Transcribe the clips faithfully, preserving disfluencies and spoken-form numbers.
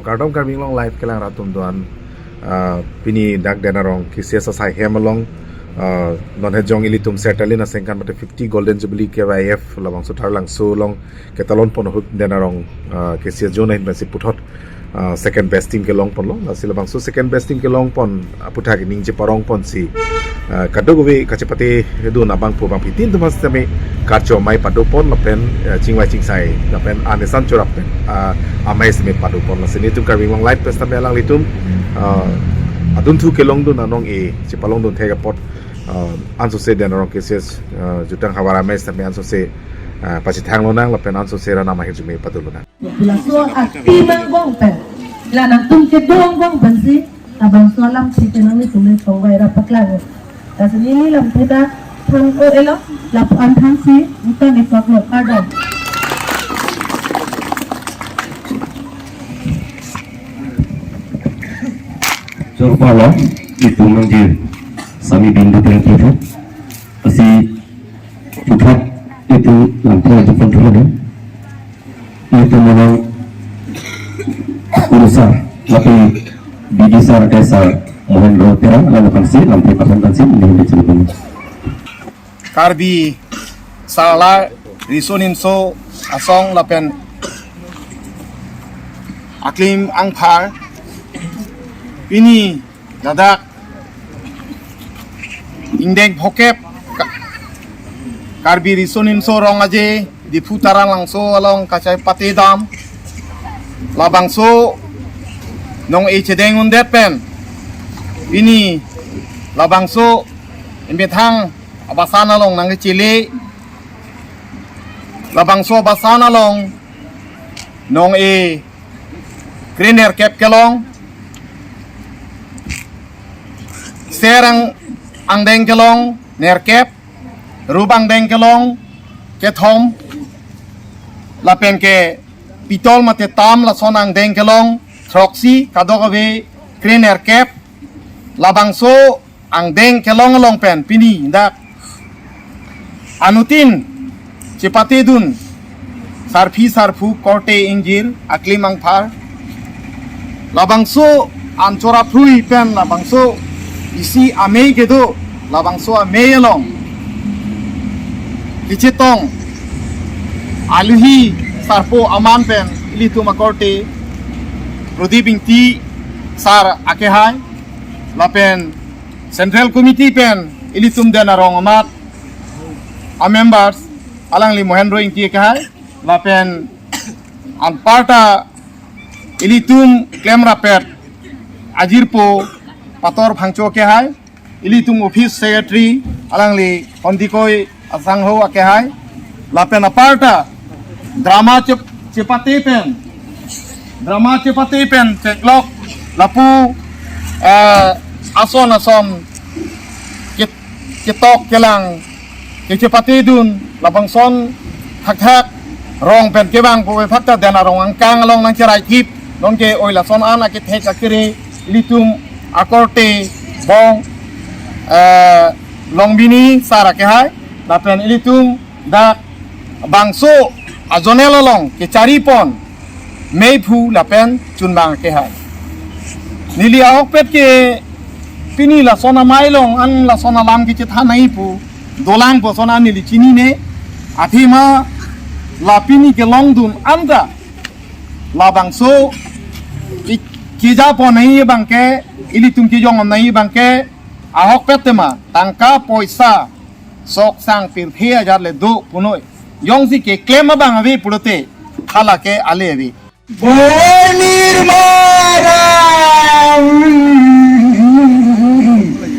Kardom Karbi Anglong Live kelang rat atum doan, ah, pini dak Den Arong K C S asai hem along, ah, non hejong ilitum Sertalin aningkan mate fifty Golden Jubilee K Y F labangso Taralangso along ketalon pon ahut Den Arong, ah, K C S zone ahin pensi puthot, ah, second best team kelong ponlo. Lasi labangso second best team kelong pon aputhak ining cheparong ponsi, ah, kadokave kachepate dun abangphu bangphi tin tumas tame kachomai pado pon lapen, ah, chingvai chingsai lapen anesan chorap pen, ah, amei seme pado pon. Lasi nelitum Karbi Anglong Live pen tame alanglitum, ah, adunthu kelong dun anong e chepalong dun thek apot, ah, ansose Den Arong K C S, ah, jutang havar amei tame ansose, ah, pasithang lonang lapen ansose ra nama hirjume pado lonang. Laso api angbong pen, la nangtum kedo angbong pensi labangso alamthe ke nanglitum le chongvai ra paklang. Lasi neli lamthe ta than-o-elo, lapu-an thansi utang ipaklo, kardom. Chorpa lo, itum nangji sami bindu pen puthot. Lasi puthot itum lamthe aji pon thulani. Itum monang Guru sir, lapen B D sir, K sir, Mohendro Terang, lalu kansi lamthe pasan kansi, ini hindi celebon. Karbi Sala Riso Nimso Asong lapen Aklim Angphar, pini ladak ingdeng phokep Ka-, Karbi Riso Nimso Rong Aje Diphu Taralangso along kachepate dam, labangso nong-e chedeng undet pen pini labangso emethang abasan along nangkechele, labangso abasan along nong-e kre-nerkep kelong, ser ang-, angdeng kelong nerkep, rup angdeng kelong kethom, lapen ke pitol mate tam lason angdeng kelong throksi, kadokave kre-nerkep, labangso angdeng kelong along pen pini dak anuttin chepate dun sarpi sarpo korte ingjir Aklim Angphar, labangso anchor aphrui pen labangso isi amei kedo, labangso amei along kechetong aluhi sarpo aman pen ilitum akorte Prodip Ingti sir akehai lapen Central Committee pen ilitum Den Arong amat a members alangli Mohendro Ingti akehai, lapen anparta ilitum klemrap-et ajirpo Pator Phangcho akehai, ilitum office secretary alangli Hondikoi Asangho akehai, lapen aparta drama chep-, chepate pen, drama chepate pen theklok lapu, eh, ason ason ke-, ketok kelang kechepate dun labangson thakthak rong pen kevang pu fakta Den Arong angkang along nangcherai thip, nonke oi lason an akethek akere ilitum akorte bong, eh, Longbini sir akehai, lapen ilitum dak bangso a-zonal along kechari pon meiphu lapen chunbang akehai. Neli ahokpet ke pini lason amei along an lason alam kechethan nangji pu dolang puson an neli chinine, athema la pini kelong dun anta labangso i-, keja pon nangji abangke, ilitum kejong nangji abangke, ahokpet tema tangka poisa sok sang pirthe ajat le do punoi. Jongsi keklem abang ave pulote, halake ale ave. Boi nirmaram,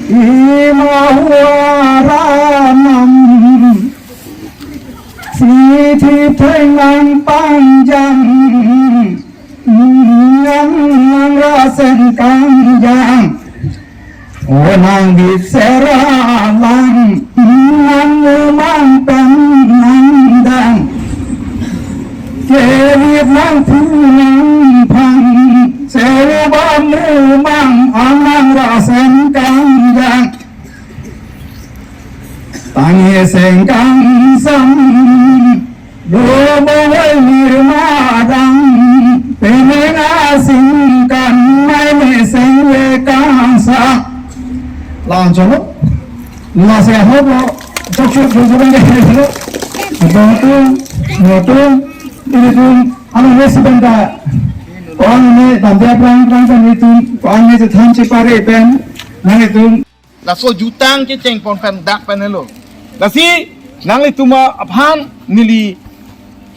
imahuaranam, siti thengang pangjang, nang nang rasen kangjang. O nang bit seralang, nang umang pen nang dang. Kerit nang thu nang phang, seru bam rumang anang rasen kangjang. Tangi sengkang sam, lo bawai nirmadang, peneng asing Chalo, lasi ahok lo, chok chok chok chok chok chalo. Abang atum, abang atum, ilitum, anu resident ta, ko-an ne damde aphrang aphrang pen ilitum, ko-an ne chethan chepare pen, nanglitum. Laso jutang kecheng pon pen dak pen helo. Lasi, nanglitum aphan neli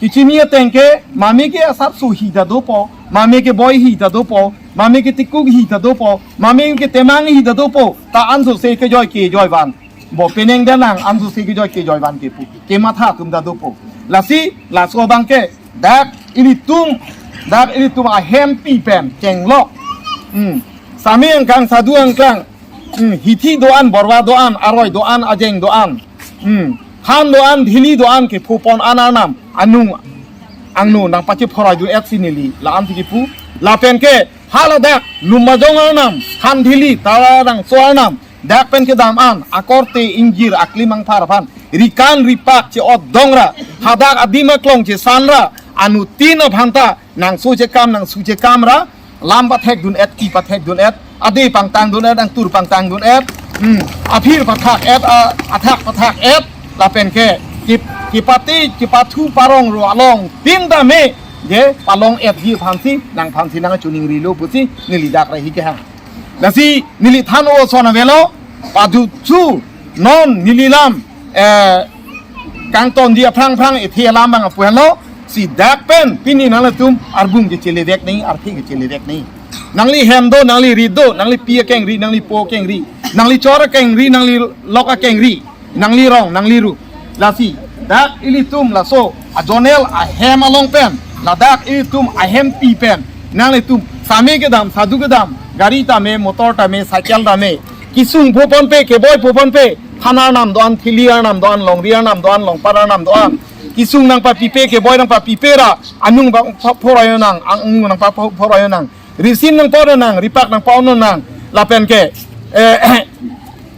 kechini ateng ke, mame ke asap suhi ta dopo, mame ke boi hi ta dopo, mame ke tikuk hi ta dopo, mame ke temang hi ta dopo, ta ansose kejoi kejoi van. Bo penang danang ansose kejoi kejoi van kepu. Kematha atum ta dopo. Lasi, laso abang ke, dak ilitum, dak ilitum ahempi pen, chenglok. Hmm. Sami angkang, sadu angkang, hmm, hithi do-an, borwa do-an, aroi do-an, ajeng do-an, hmm, han do-an, dhili do-an, kepho pon an arnam, anung angno nangpachephoroi dun-et si neli la-an si kipu. Lapen ke haladak Lumbajong arnam, han dhili, Tararangso arnam, dak pen kedam an, akorte ingjir aklim angphar aphan, rikan ripak che-otdong ra, hadak adim aklong chesan ra, anuttin aphan ta nangso chekam, nangso chekam ra, lam pathek dun-et, ki pathek dun-et, ade pangtang dun-et, angtur pangtang dun-et, hmm, aphir pathak-et, a-, athak pathak-et, lapen ke, ki, kipati, kipathu parong ro along, tin tame, je palong-etji aphan si, nangphan si nangchoningrilo pusi, neli dak rahi kehang. Lasi, neli than oson avelo, padu chu, non, neli lam, eh, kangtonji aphrang aphrang ethe alam abang apu henlo, si dak pen, pini nanglitum, arbung kechelevek nangji, arphe kechelevek nangji. Nangli hem do, nangli rit do, nanglipi akengri, nanglipo akengri, nangli chor akengri, nangli lok akengri, nangli rong, nangli ru. Lasi, dak ilitum laso, a-zonal ahem along pen, ladak ilitum ahempi pen, nanglitum, same kedam, sadu kedam, gari tame, motor tame, cycle tame, kesung pho ponpe, keboi pho ponpe, han arnam do-an, thili arnam do-an, longri arnam do-an, longpar arnam do-an. Kesung nangpapipe, keboi nangpapipe ra, anung nangpaphoroi nang, anung nangpaphoroi nang. Risin nangpon nang, ripak nangpon nang, lapen ke, eh,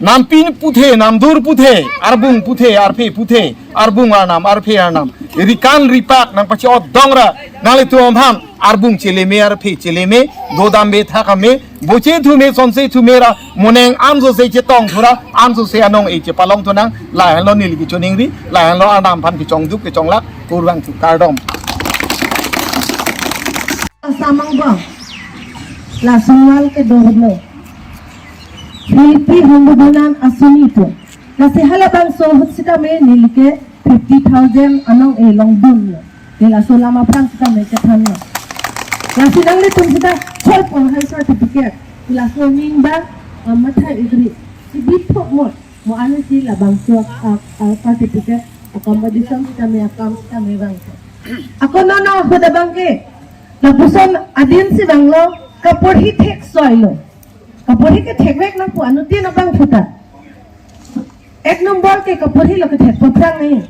nampi puthe, namdur puthe, arbung puthe, arphe puthe, arbung arnam, arphe arnam. Rikan ripak nangpache-otdong ra, nanglitum aphan, arbung cheleme, arphe cheleme, dodam be thakame, boche thume, sonse thume ra, moneng ansose chetong thu ra, ansose anong-e chepalong thu nang, lahenlo neli kechoningri, lahenlo arnam aphan kechongduk, kechonglak, kurvangthu, kardom. Assam angbong. Lason wal kedo lo. Philippine Hongbudunan asuni pu. Lasi halabangso ahut sitame neli ke fifty thousand anong-e longdunlo. Ke laso alam aphrang sitame chethanlo. Lasi nanglitum sita choi pon hai certificate. Laso aning ba, ah, matha igri. Si bit thok mot. Mo anu si labangso, ah, ah, certificate accommodation sitame akam sitame vang. Ako nono ahut abang ke. Lapuson adin si vanglo, kaporhi theksoilo. Kaporhi ke thekvek nangpo anuttin abang puta. Ek nombor ke kaporhi lo kethek paphrang ni.